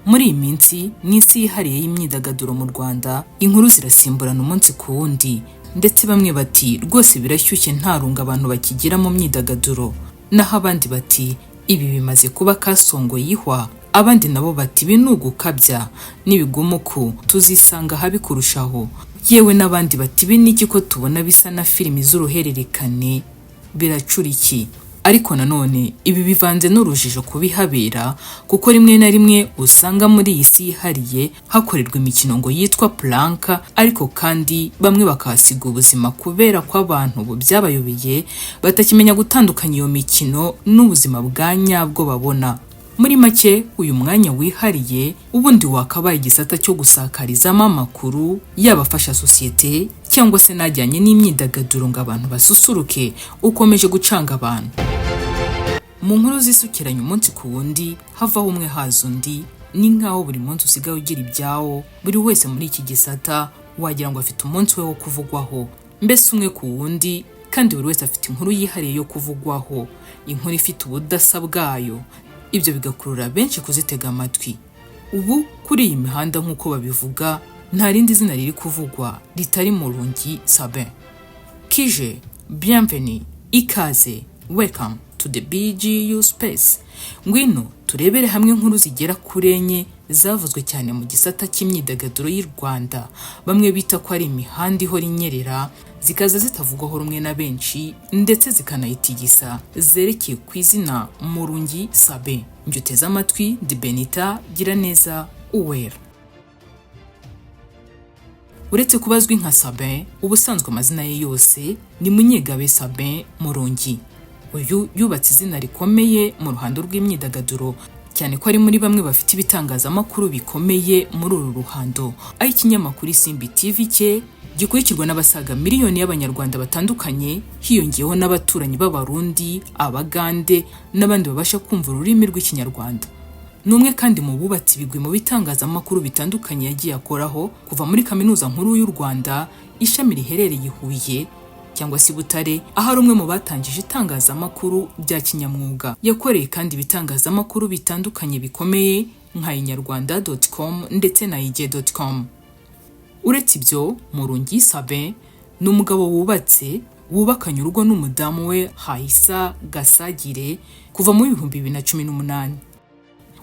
Muri iyi minsi, mu isi yihariye y'imyidagaduro mu Rwanda, inkuru zirasimburana umunsi ku wundi, ndetse bamwe bati rwose birashyushye, nta rungu abantu bakigira mu myidagaduro, naho abandi bati ibi bimaze kuba kasongo yihwa, abandi nabo bati ibi ni ugukabya, nibiguma uku tuzisanga habi kurushaho, yewe n'abandi bati ibi ni iki ko tubona bisa na filimi z'uruhererekane, biracura iki? Ariko nanone ibi bivanze n'urujijo kubihabera, kuko rimwe na rimwe usanga muri iyi si yihariye hakorerwa imikino ngo yitwa prank, ariko kandi bamwe bakahasiga ubuzima kubera ko abantu ubu byabayobeye, batakimenya gutandukanya iyo mikino n'ubuzima bwa nyabwo babona. Muri make, uyu mwanya wihariye ubundi wakabaye igisata cyo gusakarizamo amakuru, yaba afasha sosiyete cyangwa se n'ajyanye n'imyidagaduro ngo abantu basusuruke, ukomeje gucanga abantu. Mu nkuru zisukiranya umunsi ku wundi, havaho umwe haza undi, ni nk'aho buri munsi usigaye ugira ibyawo. Buri wese muri iki gisata wagira ngo afite umunsi we wo kuvugwaho, mbese umwe ku wundi, kandi buri wese afite inkuru yihariye yo kuvugwaho, inkuru ifite ubudasa bwayo, ibyo bigakurura benshi kuzitega amatwi. Ubu kuri iyi mihanda, nk'uko babivuga, nta rindi zina riri kuvugwa ritari Murungi Sabin. Kije, bienvenue, ikaze, welcome to the BGU space. Ngwino turebere hamwe inkuru zigera kuri enye zavuzwe cyane mu gisata cy'imyidagaduro y'u Rwanda, bamwe bita ko ari imihanda ihora inyerera, zikaza zitavugwaho rumwe na benshi ndetse zikanayitigisa, zerekeye ku izina Murungi Sabin. Njye uteze amatwi ndi Benita Giraneza Uwera. Uretse kuba azwi nka Sabin, ubusanzwe amazina ye yose ni Munyegabe Sabin Murungi. Uyu yubatse izina rikomeye mu ruhando rw'imyidagaduro, cyane ko ari muri bamwe bafite ibitangazamakuru bikomeye muri uru ruhando, aho ikinyamakuru Isimbi TV cye gikurikirwa n'abasaga miliyoni y'Abanyarwanda batandukanye, hiyongeyeho n'abaturanyi b'Abarundi, Abagande n'abandi babasha kumva ururimi rw'Ikinyarwanda. Ni umwe kandi mu bubatsi ibigwi mu bitangazamakuru bitandukanye yagiye akoraho, kuva muri Kaminuza Nkuru y'u Rwanda, ishami riherereye i Huye cyangwa se i Butare, aho ari umwe mu batangije itangazamakuru bya kinyamwuga. Yakoreye kandi ibitangazamakuru bitandukanye bikomeye nka inyarwanda.com ndetse na igihe.com. Uretse ibyo, Murungi Sabin ni umugabo wubatse, wubakanye urugo n'umudamu we Haisa Gasagire kuva mu 2018.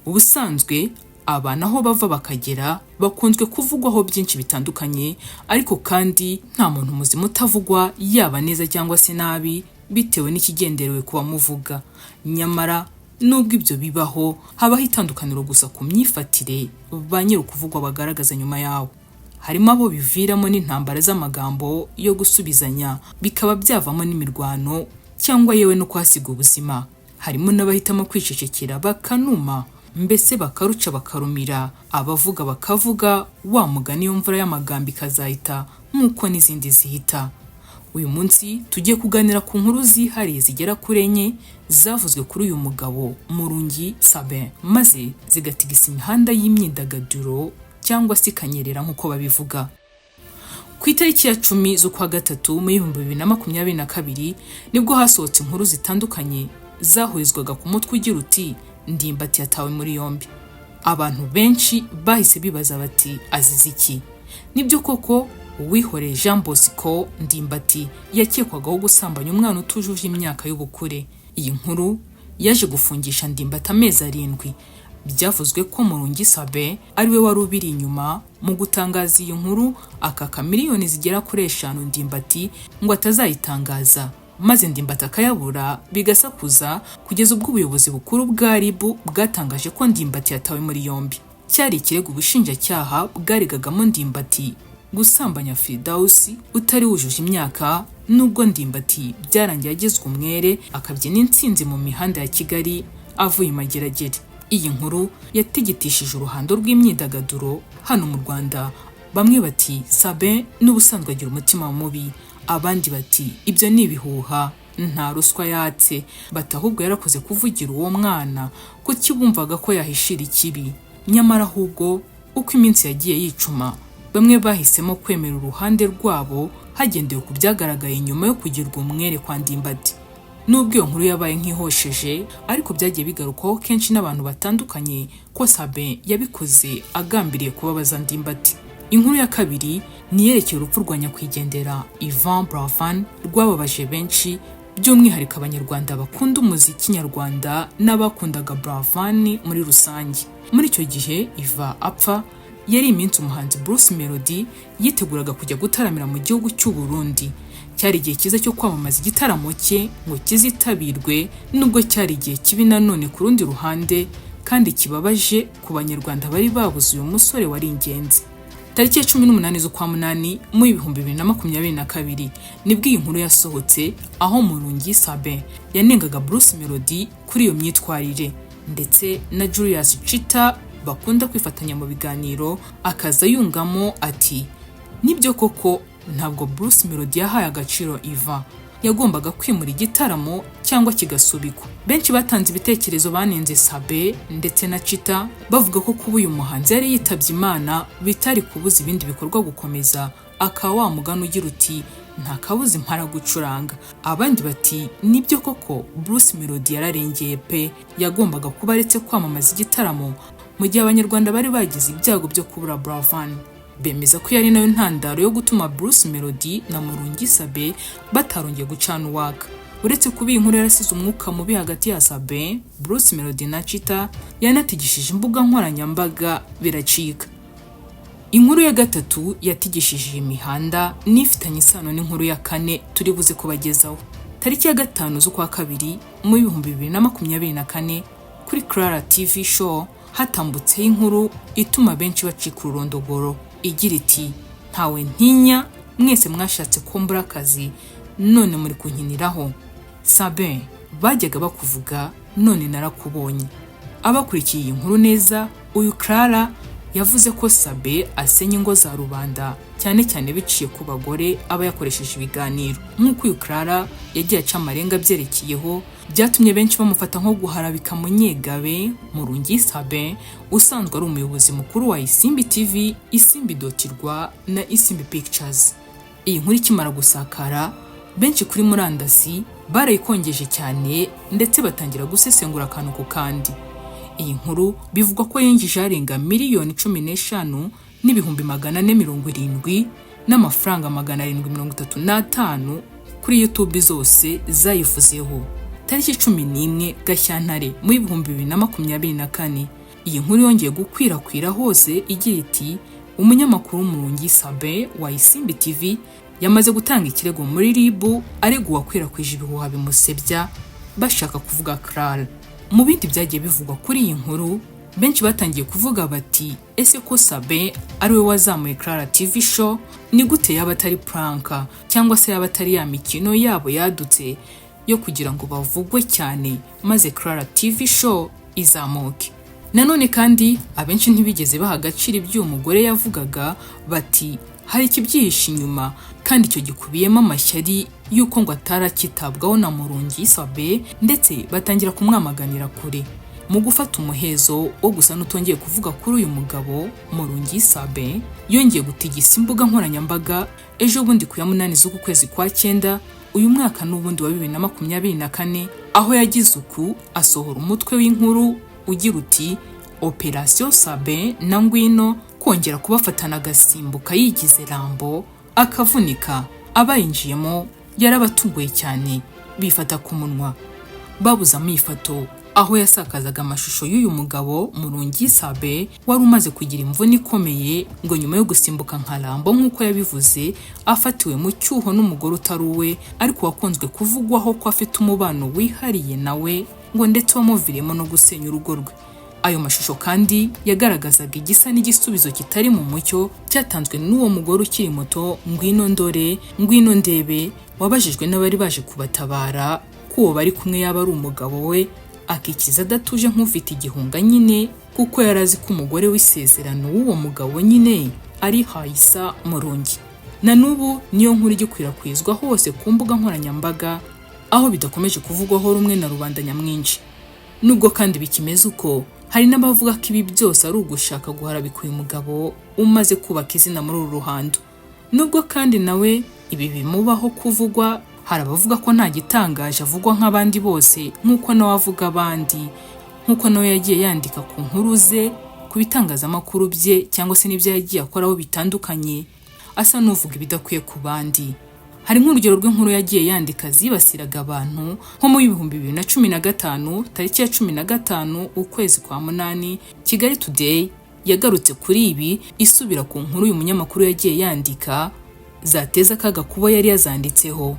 Ubusanzwe aba aho bava bakagera bakunzwe kuvugwaho byinshi bitandukanye, ariko kandi nta muntu muzima utavugwa, yaba neza cyangwa se nabi, bitewe n'ikigenderewe ku bamuvuga. Nyamara nubwo ibyo bibaho, habaho itandukaniro gusa ku myifatire ba nyir'ukuvugwa bagaragaza nyuma yawo. Harimo abo biviramo n'intambara z'amagambo yo gusubizanya, bikaba byavamo n'imirwano cyangwa yewe no kuhasiga ubuzima. Harimo n'abahitamo kwicecekera bakanuma, mbese bakaruca bakarumira, abavuga bakavuga, wa mugani iyo mvura y'amagambo ikazahita nk'uko n'izindi zihita. Uyu munsi tugiye kuganira ku nkuru zihariye zigera kuri enye zavuzwe kuri uyu mugabo Murungi Sabin, maze zigatigisa imihanda y'imyidagaduro cyangwa se ikanyerera nk'uko babivuga. Ku itariki ya 10 z'ukwa gatatu mu 2022 nibwo hasohotse inkuru zitandukanye zahurizwaga ku mutwe ugira uti: "Ndimbati yatawe muri yombi." Abantu benshi bahise bibaza bati: "Azize iki?" Nibyo koko, Uwihoreye Jean Bosco Ndimbati yakekwagaho gusambanya umwana utujuje imyaka y'ubukure. Iyi nkuru yaje gufungisha Ndimbati amezi 7. Byavuzwe ko Murungi Sabin ariwe wari ubiri inyuma mu gutangaza iyi nkuru, akaka miliyoni zigera kuri 5 Ndimbati ngo atazayitangaza, maze Ndimbati akayabura, bigasakuza kugeza ubwo ubuyobozi bukuru bwa RIB bwatangaje ko Ndimbati yatawe muri yombi. Cyari ikirego ubushinjacyaha bwaregagamo Ndimbati gusambanya Firidausi utari wujuje imyaka. Nubwo Ndimbati byarangiye agizwe umwere, akabyina intsinzi mu mihanda ya Kigali avuye i Mageragere, iyi nkuru yatigitishije uruhando rw'imyidagaduro hano mu Rwanda. Bamwe bati Sabin n'ubusanzwe agira umutima mubi, abandi bati ibyo ni ibihuha, nta ruswa yatse, bati ahubwo yarakoze kuvugira uwo mwana, kuki bumvaga ko yahishira ikibi? Nyamara ahubwo uko iminsi yagiye yicuma, bamwe bahisemo kwemera uruhande rwabo hagendewe ku byagaragaye nyuma yo kugirwa umwere kwa Ndimbati. Nubwo iyo nkuru yabaye nk'ihosheje, ariko byagiye bigarukwaho kenshi n'abantu batandukanye ko Sabin yabikoze agambiriye kubabaza Ndimbati. Inkuru ya kabiri ni iyerekeye urupfu rwa nyakwigendera Yvan Buravan, rwababaje benshi, by'umwihariko Abanyarwanda bakunda umuziki nyarwanda n'abakundaga Buravan muri rusange. Muri icyo gihe Yvan apfa, yari iminsi umuhanzi Bruce Melody yiteguraga kujya gutaramira mu gihugu cy'u Burundi. Cyari igihe cyiza cyo kwamamaza igitaramo cye ngo kizitabirwe, nubwo cyari igihe kibi nanone ku rundi ruhande kandi kibabaje ku Banyarwanda bari babuze uyu musore wari ingenzi. Tariki ya 18 z'ukwa munani mu 2022 nibwo iyi nkuru yasohotse, aho Murungi Sabin yanengaga Bruce Melody kuri iyo myitwarire, ndetse na Julius Chita bakunda kwifatanya mu biganiro akaza yungamo ati: "Nibyo koko, ntabwo Bruce Melody yahaye agaciro Yvan, yagombaga kwimura igitaramo cyangwa kigasubikwa." Benshi batanze ibitekerezo banenze Sabin ndetse na Chita, bavuga ko kuba uyu muhanzi yari yitabye Imana bitari kubuza ibindi bikorwa gukomeza, akaba wa mugani ugira uti: "Nta kabuza impara gucuranga." Abandi bati: "Nibyo koko, Bruce Melody yararengeye pe, yagombaga kuba aretse kwamamaza igitaramo mu gihe Abanyarwanda bari bagize ibyago byo kubura Buravan." Bemeza ko yari nayo ntandaro yo gutuma Bruce Melody na Murungi Sabin batarongeye gucana uwaka. Uretse kuba iyi nkuru yarasize umwuka mubi hagati ya Sabin, Bruce Melody na Chita, yanatigishije imbuga nkoranyambaga biracika. Inkuru ya gatatu yatigishije iyi mihanda n'ifitanye isano n'inkuru ya kane turi buze kubagezaho. Tariki ya 5 z'ukwa kabiri mu 2024, kuri Clara TV Show hatambutseho inkuru ituma benshi bacika ururondogoro, igira iti: "Ntawe ntinya, mwese mwashatse ko mbura akazi none muri kunkiniraho. Sabin, bajyaga bakuvuga none narakubonye." Abakurikiye iyi nkuru neza, uyu Clara yavuze ko Sabin asenya ingo za rubanda, cyane cyane biciye ku bagore aba yakoresheje ibiganiro. Nk'uko uyu Clara yagiye aca amarenga abyerekeyeho, byatumye benshi bamufata nko guharabika Munyegabe Murungi Sabin, usanzwe ari umuyobozi mukuru wa Isimbi TV, Isimbi Dotirwa na Isimbi Pictures. Iyi nkuru ikimara gusakara, benshi kuri murandasi barayikongeje cyane, ndetse batangira gusesengura akantu ku kandi. Iyi nkuru bivugwa ko yinjije arenga 14,470,000 n'amafaranga 735 kuri YouTube zose zayivuzeho. Tariki 11 Gashyantare mu 2024, iyi nkuru yongeye gukwirakwira hose igira iti: "Umunyamakuru Murungi Sabin wa Isimbi TV yamaze gutanga ikirego muri RIB arega uwakwirakwije ibihuha bimusebya," bashaka kuvuga Clara. Mu bindi byagiye bivugwa kuri iyi nkuru, benshi batangiye kuvuga bati: "Ese ko Sabin ari we wazamuye Clara TV Show, ni gute yaba atari prank, cyangwa se yaba atari ya mikino yabo yadutse yo kugira ngo bavugwe cyane maze Clara TV Show izamuke?" Nanone kandi abenshi ntibigeze baha agaciro ibyo uyu mugore yavugaga, bati hari ikibyihishe inyuma, kandi icyo gikubiyemo amashyari y'uko ngo atarakitabwaho na Murungi Sabin, ndetse batangira kumwamaganira kure. Mu gufata umuhezo wo gusa n'utongeye kuvuga kuri uyu mugabo, Murungi Sabin yongeye gutigisa imbuga nkoranyambaga ejo bundi ku ya 8 z'uku kwezi kwa cyenda uyu mwaka n'ubundi wa 2024, aho yagize uku asohora umutwe w'inkuru ugira uti: "Operasiyo Sabin na Ngwino kongera kubafatana agasimbuka yigize Rambo akavunika." Abayinjiyemo yarabatunguye cyane, bifata ku munwa, babuze amifato, aho yasakazaga amashusho y'uyu mugabo Murungi Sabin wari umaze kugira imvune ikomeye, ngo nyuma yo gusimbuka nka Rambo nk'uko yabivuze, afatiwe mu cyuho n'umugore utari uwe, ariko wakunzwe kuvugwaho ko afite umubano wihariye nawe, ngo ndetse wamuviriyemo no gusenya urugo rwe. Ayo mashusho kandi yagaragazaga igisa n'igisubizo kitari mu mucyo cyatanzwe n'uwo mugore ukiri muto Ngwino Ndore Ngwino Ndebe, wabajijwe n'abari baje kubatabara ko uwo bari kumwe yaba ari umugabo we, akikiza adatuje nk'ufite igihunga nyine, kuko yari azi ko umugore w'isezerano w'uwo mugabo nyine ari Hayisa Murungi. Na n'ubu niyo nkuru igikwirakwizwa hose ku mbuga nkoranyambaga, aho bidakomeje kuvugwaho rumwe na rubanda nyamwinshi. Nubwo kandi bikimeze uko, hari n'abavuga ko ibi byose ari ugushaka guharabika uyu mugabo umaze kubaka izina muri uru ruhando. Nubwo kandi nawe ibi bimubaho kuvugwa, Hari abavuga ko nta gitangaje, avugwa nk'abandi bose, nk'uko nawe avuga abandi, nk'uko nawe yagiye yandika ku nkuru ze ku bitangazamakuru bye cyangwa se n'ibyo yagiye akoraho bitandukanye, asa n'uvuga ibidakwiye ku bandi. Hari nk'urugero rw'inkuru yagiye yandika zibasiraga abantu, nko mu 2015, tariki ya 15 ukwezi kwa munani, Kigali Today yagarutse kuri ibi, isubira ku nkuru uyu munyamakuru yagiye yandika zateza akaga kuba yari yazanditseho.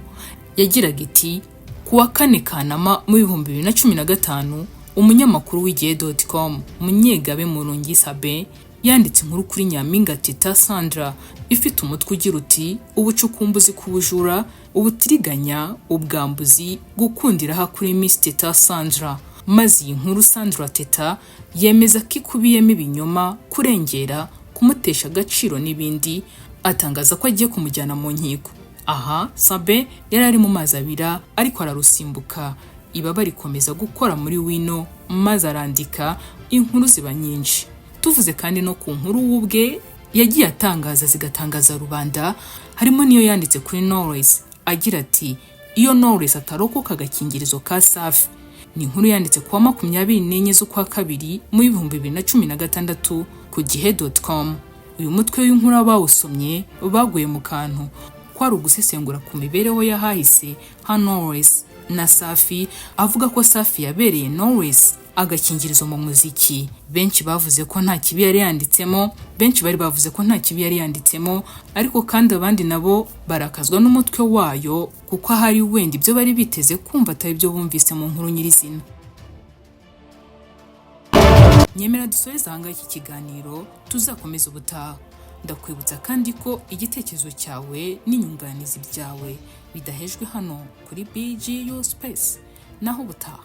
Yagiraga iti: "Ku wa 4 Kanama mu 2015, umunyamakuru w'Igihe.com Munyegabe Murungi Sabin yanditse inkuru kuri Nyampinga Teta Sandra ifite umutwe ugira uti: 'Ubucukumbuzi ku bujura, ubutiriganya, ubwambuzi, gukundiraha kuri Miss Teta Sandra.' Maze iyi nkuru Sandra Teta yemeza ko ikubiyemo ibinyoma, kurengera, kumutesha agaciro n'ibindi, atangaza ko agiye kumujyana mu nkiko." Aha Sabin yari ari mu mazi abira, ariko ararusimbuka, ibaba rikomeza gukora muri wino, maze arandika, inkuru ziba nyinshi. Tuvuze kandi no ku nkuru we ubwe yagiye atangaza zigatangaza rubanda, harimo n'iyo yanditse kuri Knowless agira ati: "Iyo Knowless atarokoka agakingirizo ka Safi." Ni inkuru yanditse kuwa 24 z'ukwa kabiri mu 2016 ku Gihe.com. Uyu mutwe w'inkuru abawusomye baguye mu kantu, kwari ugusesengura ku mibereho y'ahahise ha Knowless na Safi, avuga ko Safi yabereye Knowless agakingirizo mu muziki. Benshi bavuze ko nta kibi yari yanditsemo, benshi bari bavuze ko nta kibi yari yanditsemo, ariko kandi abandi nabo barakazwa n'umutwe wayo, kuko ahari wenda ibyo bari biteze kumva atari byo bumvise mu nkuru nyirizina. Nyemera dusoreze ahangaha iki kiganiro, tuzakomeza ubutaha. Ndakwibutsa kandi ko igitekerezo cyawe n'inyunganizi byawe bidahejwe hano kuri BGU Space. Naho ubutaha.